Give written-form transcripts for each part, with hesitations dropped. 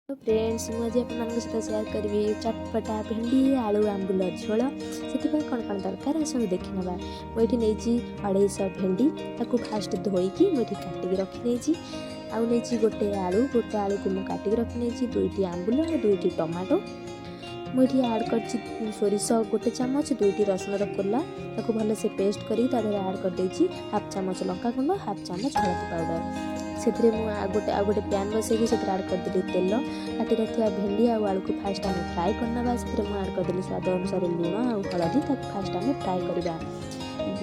Friends, ମୁଁ ଆଜି ଆପଣମାନଙ୍କ ସହିତ ସେୟାର କରିବି ଚଟପଟା ଭେଣ୍ଡି ଆଳୁ ଆମ୍ବୁଲ ଝୋଳ। ସେଥିପାଇଁ କ'ଣ କ'ଣ ଦରକାର, ଆସନ୍ତୁ ଦେଖିନେବା। ମୁଁ ଏଠି ନେଇଛି 250 ଭେଣ୍ଡି। ତାକୁ ଫାଷ୍ଟ ଧୋଇକି ମୁଁ ଏଠି କାଟିକି ରଖିନେଇଛି। ଆଉ ନେଇଛି ଗୋଟେ ଆଳୁ, ଗୋଟେ ଆଳୁକୁ ମୁଁ କାଟିକି ରଖିନେଇଛି। ଦୁଇଟି ଆମ୍ବୁଲ ଆଉ ଦୁଇଟି ଟମାଟୋ। ମୁଁ ଏଠି ଆଡ଼୍ କରିଛି ସୋରିଷ ଗୋଟେ ଚାମଚ, ଦୁଇଟି ରସୁଣର କୋଲା, ତାକୁ ଭଲସେ ପେଷ୍ଟ କରିକି ତା ଦେହରେ ଆଡ଼୍ କରିଦେଇଛି ହାଫ୍ ଚାମଚ ଲଙ୍କାଗୁଣ୍ଡ, ହାଫ୍ ଚାମଚ ହଳଦୀ ପାଉଡ଼ର। ସେଥିରେ ମୁଁ ଆଉ ଗୋଟେ ପ୍ୟାନ୍ ବସେଇକି ସେଥିରେ ଆଡ଼୍ କରିଦେଲି ତେଲ। କାଟି ରଖିଥିବା ଭେଣ୍ଡି ଆଉ ଆଳୁକୁ ଫାଷ୍ଟ ଆମେ ଫ୍ରାଏ କରିନେବା। ସେଥିରେ ମୁଁ ଆଡ଼୍ କରିଦେଲି ସ୍ୱାଦ ଅନୁସାରେ ଲୁଣ ଆଉ ହଳଦୀ। ତାକୁ ଫାଷ୍ଟ ଆମେ ଫ୍ରାଏ କରିବା।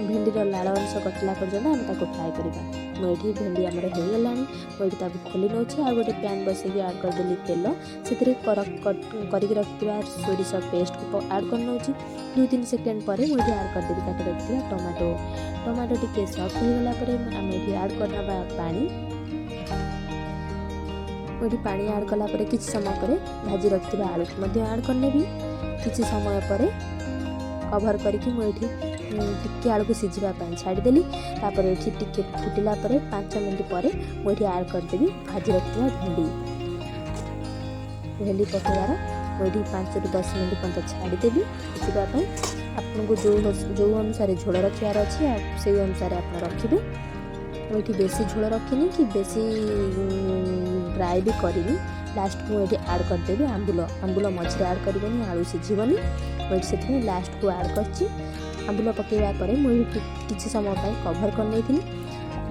ଭେଣ୍ଡିର ଲାଳ ଅଂଶ କଟିଲା ପର୍ଯ୍ୟନ୍ତ ଆମେ ତାକୁ ଫ୍ରାଏ କରିବା। ମୁଁ ଏଠି ଭେଣ୍ଡି ଆମର ହେଇଗଲାଣି, ମୁଁ ଏଠି ତାକୁ ଖୋଲି ନେଉଛି। ଆଉ ଗୋଟେ ପ୍ୟାନ୍ ବସେଇକି ଆଡ଼୍ କରିଦେଲି ତେଲ। ସେଥିରେ କରିକି ରଖିଥିବା ସୋରିଷ ପେଷ୍ଟକୁ ଆଡ଼୍ କରିନେଉଛି। 2-3 ସେକେଣ୍ଡ ପରେ ମୁଁ ଏଠି ଆଡ଼୍ କରିଦେବି କାଟି ରଖିଥିବା ଟମାଟୋ। ଟମାଟୋ ଟିକେ ସଫ୍ଟ ହେଇଗଲା ପରେ ଆମେ ଏଠି ଆଡ଼୍ କରିନେବା ପାଣି। ମୁଁ ଏଠି ପାଣି ଆଡ଼୍ କଲା ପରେ କିଛି ସମୟ ପରେ ଭାଜି ରଖିଥିବା ଆଳୁକୁ ମଧ୍ୟ ଆଡ଼୍ କରିନେବି। କିଛି ସମୟ ପରେ କଭର୍ କରିକି ମୁଁ ଏଠି ଟିକେ ଆଳୁକୁ ସିଝିବା ପାଇଁ ଛାଡ଼ିଦେଲି। ତାପରେ ଏଠି ଟିକେ ଫୁଟିଲା ପରେ, 5 ମିନିଟ୍ ପରେ ମୁଁ ଏଠି ଆଡ଼୍ କରିଦେବି ଭାଜି ରଖିଥିବା ଭେଣ୍ଡି। ଭେଣ୍ଡି ପକାଇବାର ମୁଁ ଏଠି 5ରୁ 10 ମିନିଟ୍ ପର୍ଯ୍ୟନ୍ତ ଛାଡ଼ିଦେବି ଫୁଟିବା ପାଇଁ। ଆପଣଙ୍କୁ ଯେଉଁ ଯେଉଁ ଅନୁସାରେ ଝୋଳ ରଖିବାର ଅଛି, ଆଉ ସେଇ ଅନୁସାରେ ଆପଣ ରଖିବେ। ମୁଁ ଏଠି ବେଶୀ ଝୋଳ ରଖିନି କି ବେଶୀ ଡ୍ରାଏ ବି କରିନି। ଲାଷ୍ଟକୁ ମୁଁ ଏଠି ଆଡ଼୍ କରିଦେବି ଆମ୍ବୁଲ। ଆମ୍ବୁଲ ମଝିରେ ଆଡ଼୍ କରିବେନି, ଆଳୁ ସିଝିବନି। ମୁଁ ଏଠି ସେଥିପାଇଁ ଲାଷ୍ଟକୁ ଆଡ଼୍ କରିଛି। ଆମ୍ବୁଲ ପକାଇବା ପରେ ମୁଁ ଏଠି କିଛି ସମୟ ପାଇଁ କଭର୍ କରିନେଇଥିଲି।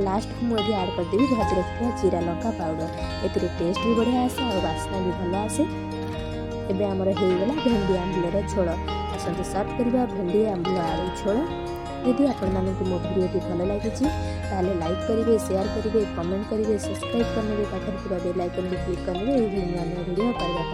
ଲାଷ୍ଟକୁ ମୁଁ ଏଠି ଆଡ଼୍ କରିଦେବି ଭାଜି ରଖିଥିବା ଜିରା ଲଙ୍କା ପାଉଡ଼ର। ଏଥିରେ ଟେଷ୍ଟ ବି ବଢ଼ିଆ ଆସେ ଆଉ ବାସ୍ନା ବି ଭଲ ଆସେ। ଏବେ ଆମର ହେଇଗଲା ଭେଣ୍ଡି ଆମ୍ବୁଲର ଝୋଳ। ଆସନ୍ତୁ ସର୍ଭ କରିବା ଭେଣ୍ଡି ଆମ୍ବୁଲ ଆଳୁ ଝୋଳ। ଯଦି ଆପଣମାନଙ୍କୁ ମୋ ଭିଡ଼ିଓଟି ଭଲ ଲାଗିଛି, ତାହେଲେ ଲାଇକ୍ କରିବେ, ସେୟାର କରିବେ, କମେଣ୍ଟ କରିବେ, ସବସ୍କ୍ରାଇବ୍ କରିନେବେ, ପାଖରେ ଥିବା ବେଲ୍ ଆଇକନ୍କୁ କ୍ଲିକ୍ କରିନେବେ ଏଇଭଳି ନୂଆ ନୂଆ ଭିଡ଼ିଓ ପାଇବା ପାଇଁ।